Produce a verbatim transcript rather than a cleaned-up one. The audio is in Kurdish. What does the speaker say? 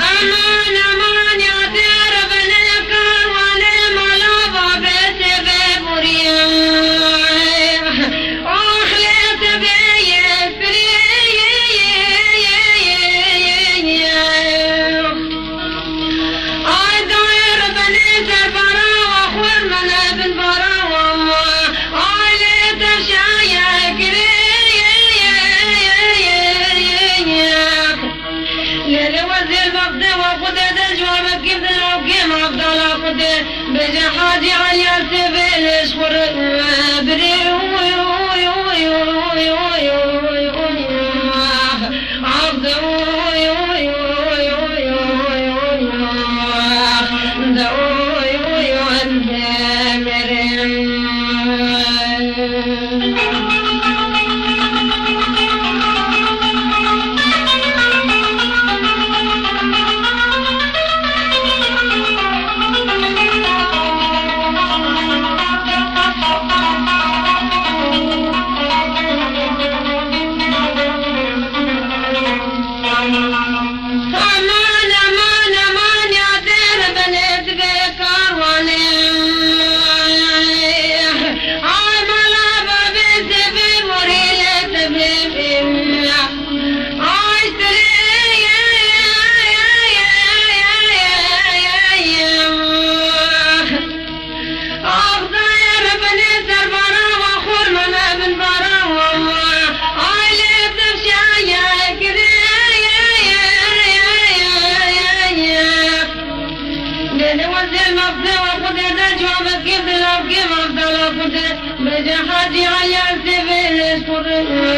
Aman, aman, ya derbenê karwanê mala babê tê vê buriyê. Oh, lê tê vê yê piriyê. Ay dayê rebenê ser bara wa xwir mene bin bara wa ma. Ay lê tevşaye kirê. Lê lê wezêr mexde wa xwedê de ji wa mekî bi nav kêm Abdala xwedê. Bêje Hacî Eliya sê vê lê ji xwe re birê. Aman, aman, aman, ya derbenê divê karwanê. Ay mala babê sê vê morê lê tê vê. Ay sirê. Axdayê rebenê ser bara wa xormana bin bara wa ma. Ailê tevşaya kirê. Dede wezir mafte wa xudê de cevabet kê bilav kê mafdala xudê. Bêje Hacî Eliya sê vê lê ji xwe re.